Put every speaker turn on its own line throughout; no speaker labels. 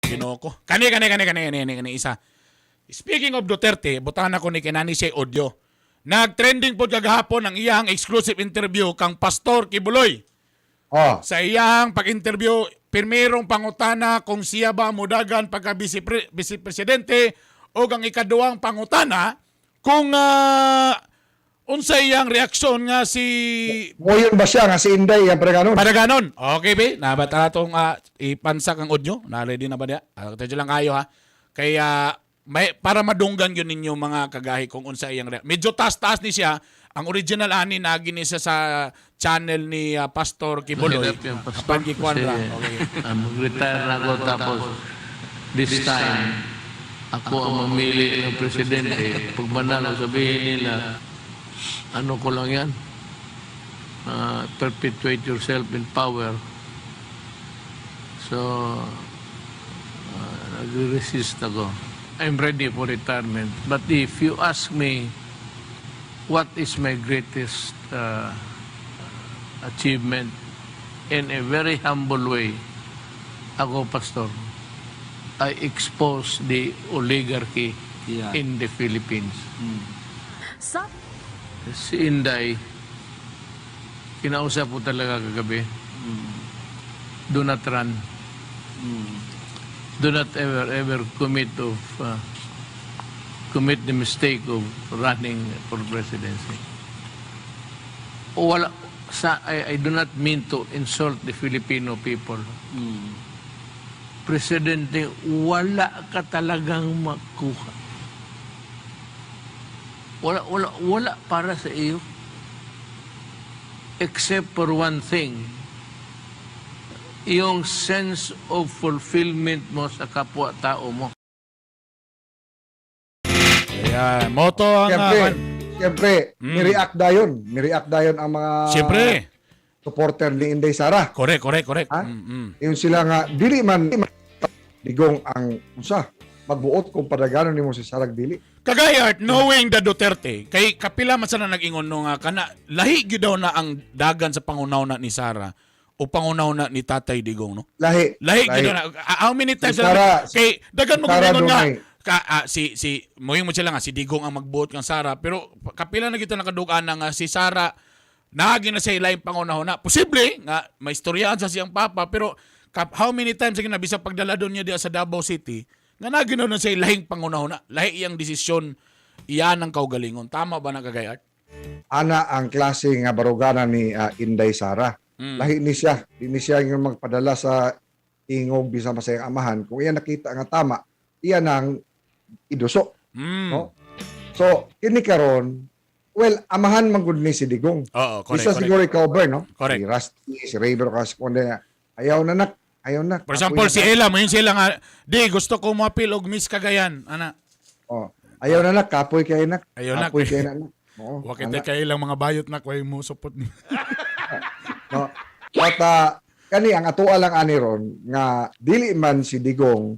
Ginoo ko. Kani kani kani kani kani kani isa. Speaking of Duterte, butangan ako ni kinani siya audio. Nag-trending pod kagahapon ang iyang exclusive interview kang Pastor Quiboloy.
Oh.
Sa iyang pag-interview, pirmirong pangutana kung siya ba mudagan pagka vice presidente o ang ikaduhang pangutana kung unsa iyang reaksyon nga si
Moyon ba siya nga si Inday ang preganon?
Para ganon. Okay, be. Nabata na itong ipansak ang audio. Na-ready na ba niya? Tedyo lang kayo ha. Kaya may, para madunggan yun ninyo, mga kagahi, kung unsa iyang medyo taas-taas ni siya. Ang original ani nagi ni siya sa channel ni Pastor Quiboloy.
Mahirap yung pastor
Apan gikuan
kasi
ra. Okay.
Mag-retire na ako, tapos this time ako ang mamili ng presidente. Pag manalo, sabihin nila, ano ko lang yan, perpetuate yourself in power. So, nagre-resist ako. I'm ready for retirement. But if you ask me, what is my greatest achievement, in a very humble way, ako, Pastor, I expose the oligarchy in the Philippines.
Sa
Si Inday, kinausap ko talaga kagabi, do not run. Do not ever, ever commit the mistake of running for presidency. O wala, I do not mean to insult the Filipino people. Presidente, wala ka talagang makuha. Wala, wala, wala para sa iyo. Except for one thing, yung sense of fulfillment mo sa kapwa-tao mo.
Ayan. Mao to ang
Siyempre, siyempre, ni-react dayon. Ni-react dayon ang mga
Siyempre.
supporter ni Inday Sara.
Correct, correct, correct.
Ha? Yung sila nga dili man digong ang unsa magbuot kung padaganon nimo si Sarag dili.
Kagayart, knowing the Duterte, kay kapila man sana nag-ingon no nga kana lahi gyud daw na ang dagan sa pangunaw na ni Sara o pangunaw na ni Tatay Digong, no?
Lahi.
Lahi gyud daw na. How many times
Si Sara-
kay dagan mo
si Sara
gyud nga
dunay.
ka, si si moingon mo sila nga si Digong ang magbuot kang Sara, pero kapila na kita nakadug-an na nga si Sara naagi na sa ilaing pangunaw na posible nga may istoryaan sa siyang papa, pero how many times sige na bisag pagdala doon niya diya sa Davao City nga naagi na sa ilahing pangunaw na lahi iyang desisyon iyan ang kaugalingon. Tama ba na, Kagayat?
Ana ang klase nga barugana ni Inday Sara. Lahi ni siya, di ni siya yung magpadala sa ingog bisan pa sa iyang amahan. Kung iya nakita nga tama, iya nang iduso. No? So, kini karon, well, amahan man gud ni si Digong.
Oo, correct,
Isa
correct.
siguro ikaw, Bern, no?
Correct.
Si Rusty, si Rayber, kasi kung ano, ayaw na nak, ayaw na.
For example,
Apoy
si
na.
Ella, mo yun sila nga, di gusto ko moapil og Miss Cagayan, ana.
Oh, ayaw na nak, kapoy kay nak.
Ayaw na.
Kapoy kay nak. Oo,
Wa
ana.
kita kay ilang mga bayot na kway mo support ni.
No? But kani ang atoa lang ani ron nga dili man si Digong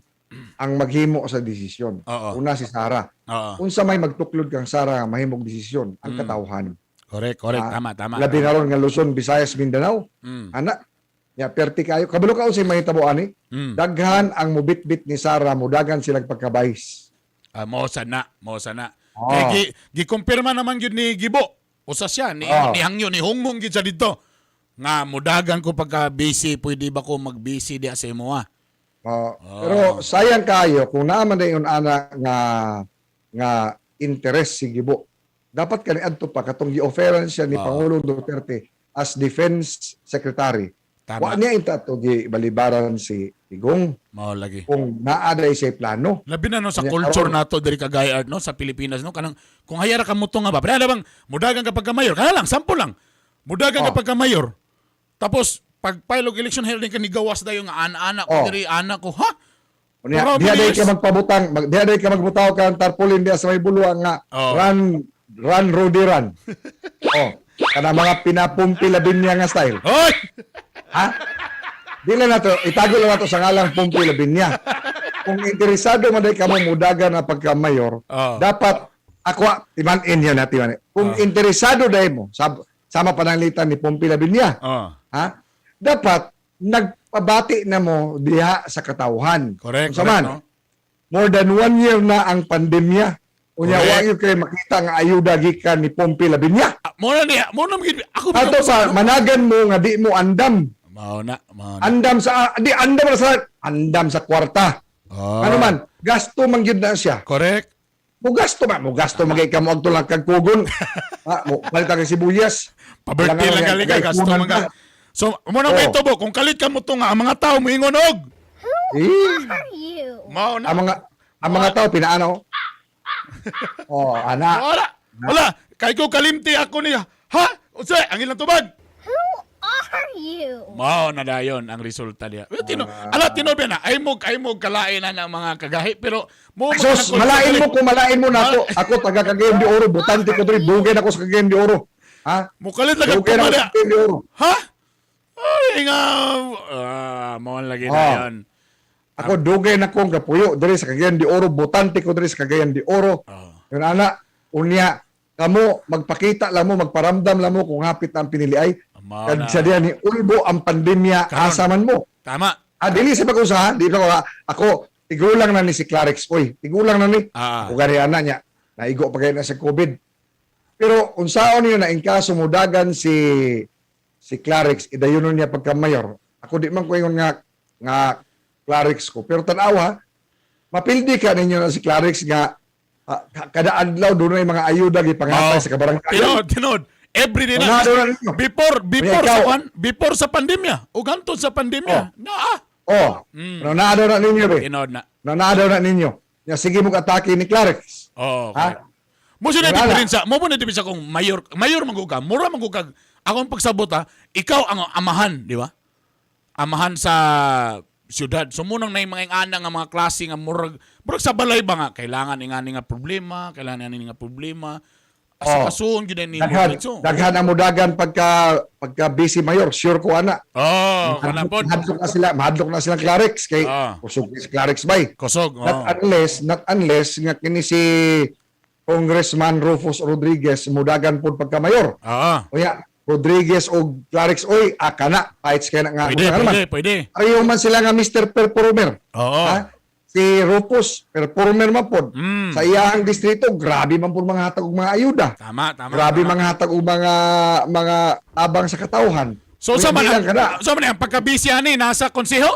ang maghimo sa desisyon. Una si Sara. Unsa may magtuklod kang Sara nga mahimong desisyon? Ang katawhan.
Correct, correct.
Ah,
Tama, tama.
Labi na ron nga Luzon, Visayas, Mindanao. Ana, ya perti kayo. Kabalo ka unsay mahitabo ani? Daghan ang mubitbit ni Sara, mudagan silang pagka-vice.
Ah, mo sana, mo sana.
Oo.
Kay gikumpirma naman gyud ni Gibo. Usa siya ni ni hangyo ni hunghong gyud siya didto. Nga mudagan ko pagka busy, pwede ba ko mag-busy diya sa imo ah?
Oo. Pero sayang kayo kung naa man dayon ana nga nga interest si Gibo. Dapat kani adto pa katong gi-offeran siya ni Pangulong Duterte as defense secretary.
Tama.
Wa niya inta to gi balibaran si Digong
Mao lagi.
kung naa day siya plano.
Labi na no sa
Kanya
culture
karon-
nato diri kagay art no sa Pilipinas no, kanang kung hayara ka mo nga ba pero bang mudagan ka pagka mayor kana lang, sample lang, mudagan ka pagka mayor, tapos pag file og election hayara din ka ni gawas dayon nga ana-ana ko diri ana ko ha.
Unya,
Pero
diha day
bilis.
ka magpabutang, diha day ka magbutaw ka ang tarpaulin diha sa may buluang nga "Run, run, Rudy, run." Oh, kana mga pinapumpi labin niya nga style.
Hoy.
Ha? Di lang nato, itago lang nato sa ngalang Pumpi Labinya. Kung interesado man day kamo mudagan na pagka-mayor, dapat ako timan-in yan na timan. Kung interesado day mo, sama pananglitan ni Pumpi Labinya, ha? Dapat nag Pabati na mo diha sa katawhan.
Correct,
Unsa
correct,
man,
no?
more than one year na ang pandemya. Unya,
Correct.
wa gyud kay makita nga ayuda gikan ni Pompi Labinya.
Ah, mo na niya, mo na magid ako.
Ato pa, managan mo nga di mo andam.
Mao na, mao na.
Andam sa, di andam na sa, andam sa kwarta.
Oh.
Ano man, gasto man gyud na siya.
Correct.
Mo gasto ba? Mo gasto magay ka mo agto lang kag kugon. Ha, mo palit ka sibuyas.
Pa-birthday lang gali ka, gasto man ka. So, mo na
Oh.
may tubo, kung kalit ka mo to nga, ang mga tao moingon og.
Eh,
You.
Mao na.
ang mga tao pinaano. Oh, ana.
Wala. Wala. Kay ko kalimti ako niya. Ha? Unsa ang ilang tubag?
Who are you?
Mao na dayon ang resulta niya. Pero tino, ala tinobi na ay mo kalain na ng mga kagahi pero mo
Sus, malain mo kung malain mo nako. Ako taga Cagayan de Oro, butante ko diri, dugay na ako sa Cagayan de Oro. Ha?
Mukalit lang
Dugay na ako
ang
sa Cagayan de Oro.
Ha? Ay nga ah, mao lagi na
Oh.
yon.
Ako dugay na kong kapuyo diri sa Cagayan de Oro, butante ko diri sa Cagayan de Oro.
Oh.
Yun ana, unya kamo magpakita lang mo, magparamdam lang mo kung hapit na ang pinili ay.
Mao
Kag
na.
sa diya ni Ulbo ang pandemya,
Karon.
asa man mo.
Tama.
Ah, dili sa pag-usahan, di ba ko, ako tigulang na ni si Clarix, oy, tigulang na ni.
Ah.
Ako gani ana niya, naigo pa kayo na sa COVID. Pero unsaon niyo na in kaso mudagan si si Clarix idayonon niya pagka mayor. Ako di man ko ingon nga nga Clarix ko, pero tan-awa, mapildi ka ninyo na si Clarix nga kada adlaw dunay mga ayuda gipangatay
Oh.
sa kabarangay.
Tinod, tinod. Every day na.
Manado na ninyo.
Before before
Kaya
sa
ikaw-
kwan, before sa pandemya. Ug hantod sa pandemya. Na ah.
Oh, nanado na ninyo be.
Tinod na.
Nanado na ninyo. Nya sige mo atake ni Clarix.
Oh,
Ha?
correct. Mo siya
Wala na.
diferensya, mo mo na diferensya kung mayor, mayor man ka, mura man ka, akong pagsabot ha, ikaw ang amahan, di ba? Amahan sa syudad. So munang na mga ingana nga mga klase nga murag murag sa balay ba nga kailangan ingani nga problema, kailangan ingani nga problema.
Oh.
Asikasuon gyud ni
Daghan, daghan ang mudagan pagka pagka busy mayor, sure ko ana.
Oh, kana pod.
Mahadlok na sila Clarix kay kusog ni si Clarix bay.
Kusog. Oh.
Not unless nga kini si Congressman Rufus Rodriguez mudagan pod pagka mayor. Unya Rodriguez og Clarix oy aka na fights kay na nga.
Pwede,
Ano man.
pwede, pwede.
Pareho man sila nga Mr. Performer.
Oo.
Ha? Si Rufus performer man pod. Sa iyang distrito grabe man pod mga hatag og mga ayuda.
Tama, tama.
Grabe
tama.
mga hatag og mga tabang sa katawhan.
So
Unya,
sa man
bilang ka na.
sa man ang pagka-busy ani nasa konseho?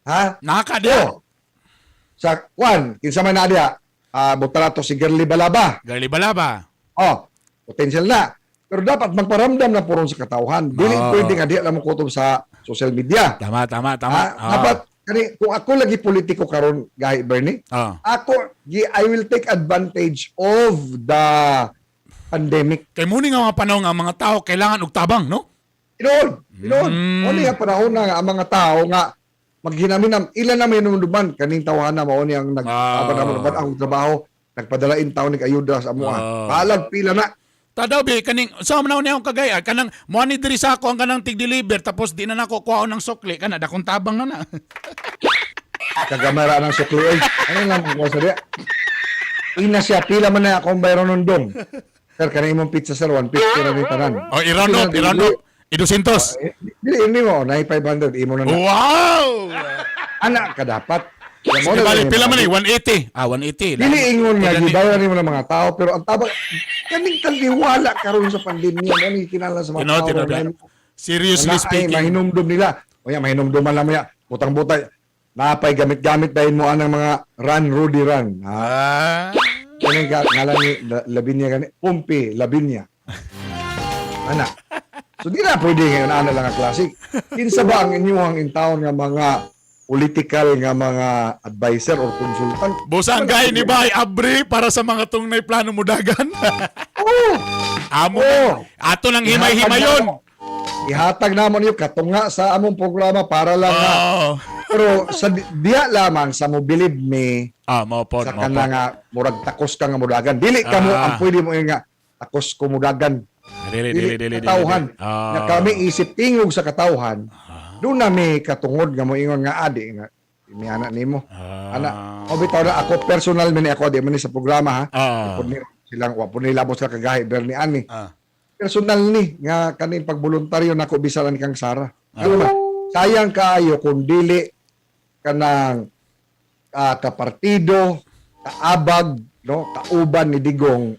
Ha?
Naka diha.
Oh. Sa kwan, kinsa man na diha? Ah, butarato si Girly Balaba.
Gali balaba.
Oh, potential na. Pero dapat magparamdam na puron sa katawhan. Dili pwede nga di lang mo kutob sa social media.
Tama, tama, tama.
Ah, dapat kani kung ako lagi politiko karon gahi Bernie, ako I will take advantage of the pandemic.
Kay muni nga mga panahon nga ang mga tao kailangan og tabang, no?
Tinuod, tinuod. Mao ni nga panahon na nga ang mga tao nga maghinaminam ilan na may numduman kaning tawhana mao ni ang nag-aban na ang trabaho nagpadala in taon ni ayuda sa amoa. Balag pila na.
Tadaw bi kaning sa man ni akong kagaya kanang mo ni diri sa ako ang kanang tig-deliver tapos di na nako kuhaon ng sukli kana dakong tabang na na.
Kagamara ng sukli oy. Ano lang ko sa diya? Ina siya pila man na akong bayron nundong. Sir, kanang imong pizza sir 150 na ni tanan.
O i-round up,
Pila na
i-round up. I-200.
Eh, dili ini mo, na 500 imo na na.
Wow!
Ana ka dapat.
Di bali, pila man ni 180. Ah, 180.
Dili ingon nga
Pila ni-
gibayaran nimo ng mga tao pero ang tabang kaning taliwala karon sa pandemya mo ni kinahanglan sa mga
Tinuod,
tao.
tinuod. Seriously
Na, ay,
speaking.
mahinumdum nila. O yan, mahinumduman lang mo ya. Butang-butay. Napay gamit-gamit dahil mo anang mga run, Rudy, run. Ha? Kaning ka, ngalan ni Labinia gani. Pumpi, Labinia. Ana. So di na pwede ngayon ana lang ang classic. Kinsa ba ang inyong in town nga mga political nga mga advisor or consultant?
Busa ang gay ni Bay Abri para sa mga tungnay plano mudagan.
Oo.
Amo
Oo.
ato nang himay-himayon.
Ihatag namo niyo katunga sa among programa para lang nga. Pero sa diya lamang sa mo believe me
Ah, mo pod,
sa
mo
kana
pod.
nga murag takos ka nga mudagan. Dili ka mo ang pwede mo nga takos ko mudagan.
Dili, dili, dili, dili.
Katawhan.
Ah.
Na kami isip tingog sa katawhan. Doon na may katungod nga moingon nga adi nga ni anak nimo. Ana, o bitaw na ako personal man ni ako di man ni sa programa ha. Di pod ni silang wa pod ni labot sa kagahi Bernie ani. Personal ni nga kaning pagboluntaryo nako bisan kang Sara. Ano ba? Sayang kaayo kung dili kanang kapartido, kaabag, no, kauban ni Digong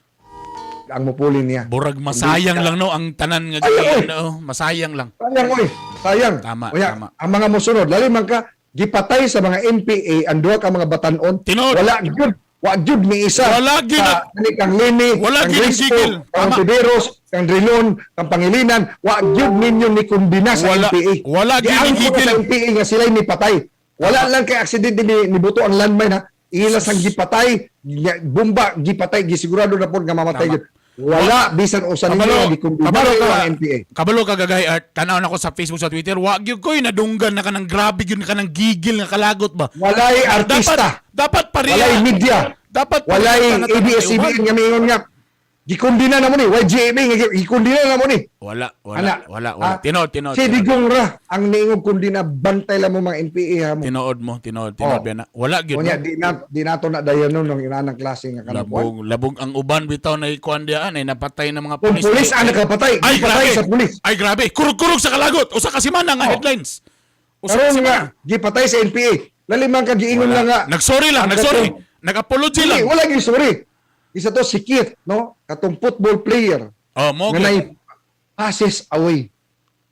ang mupuli niya.
Burag masayang lang, no, ang tanan nga
Ay, oy.
no, masayang lang.
Sayang oy, sayang.
Tama,
Unya,
tama.
ang mga mosunod, lali man ka gipatay sa mga NPA ang duha ka mga batan-on.
Tinuod.
Wala gyud, wa gyud ni isa.
Wala gyud
Sa, kani kang Leni,
Wala
kang
gyud ang
Rispo,
gigil.
kang
Tama.
Tiberos, kang Drilon, kang Pangilinan, wa gyud ninyo ni kumbina sa NPA.
Wala gyud ni
Giangko na
gigil.
sa NPA nga sila'y nipatay. Wala lang kay aksidente ni buto ang landmine ha. Ila sang gipatay, bomba gipatay, gisigurado na pod nga mamatay
Tama.
gyud. Wala bisan usa ninyo
Kabalo,
nga gikumbina
kabalo ka,
ang NPA.
kabalo ka gagay art. Tanaw na ko sa Facebook, sa Twitter, wa gyud koy nadunggan na kanang grabe gyud kanang gigil nga kalagot ba.
Walay artista.
Dapat pareha.
Walay media.
Dapat pareha
Walay
na tanan
ABS-CBN nga miingon nga gikundina na mo ni, YGMA nga gikundina na mo ni.
Wala, wala,
Ana,
wala, wala.
ah,
Tinuod, tinuod.
Si
Tinuod.
Digong ra ang niingong kundina, bantay lang mo mga NPA ha mo.
Tinuod mo, tinuod, tinuod
Oh.
oh. na. Wala gyud.
Unya
No?
di nato na dayon nun ng inanang klase nga kanang kuwan.
Labog, labog ang uban bitaw na ikuan diyan ay napatay ng mga
Kung
pulis.
pulis ang nakapatay,
Ay,
gipatay
grabe.
sa pulis.
Ay, grabe. Kurog-kurog sa kalagot. Usa ka semana nga
Oh.
headlines. Usa ka
Karon
semana.
nga gipatay sa NPA. Lali man ka giingon
Wala.
lang nga.
Nagsorry lang,
Ang
nagsorry.
katong-
Nag-apology
Dili,
lang.
wala gyud sorry. Isa to si Keith, no? Katong football player
Oh, mo
nga nay passes away.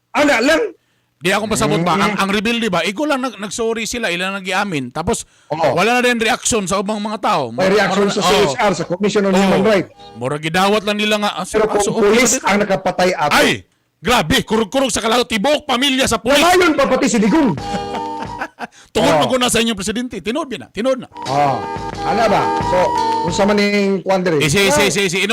Ana lang.
Di akong pasabot ba ang reveal, di ba? Igo lang nagsorry sila, ilan nang giamin. Tapos
Oo.
wala na rin reaction sa ubang mga tao.
May reaction sa CHR, sa Commission on Human Rights.
Mura gidawat lang nila nga.
Pero kung
so, okay
pulis
ba dito?
ang nakapatay ato,
Ay, grabe, kurog-kurog sa kalagot, tibuok pamilya sa pulis.
Pamayon pa pati si Digong.
Tungod
Oo.
man ko na sa inyong presidente. Tinuod na, tinuod na.
Oh. Ana ba? So, unsa man ning kwan diri?
Eh, si, si, si, si,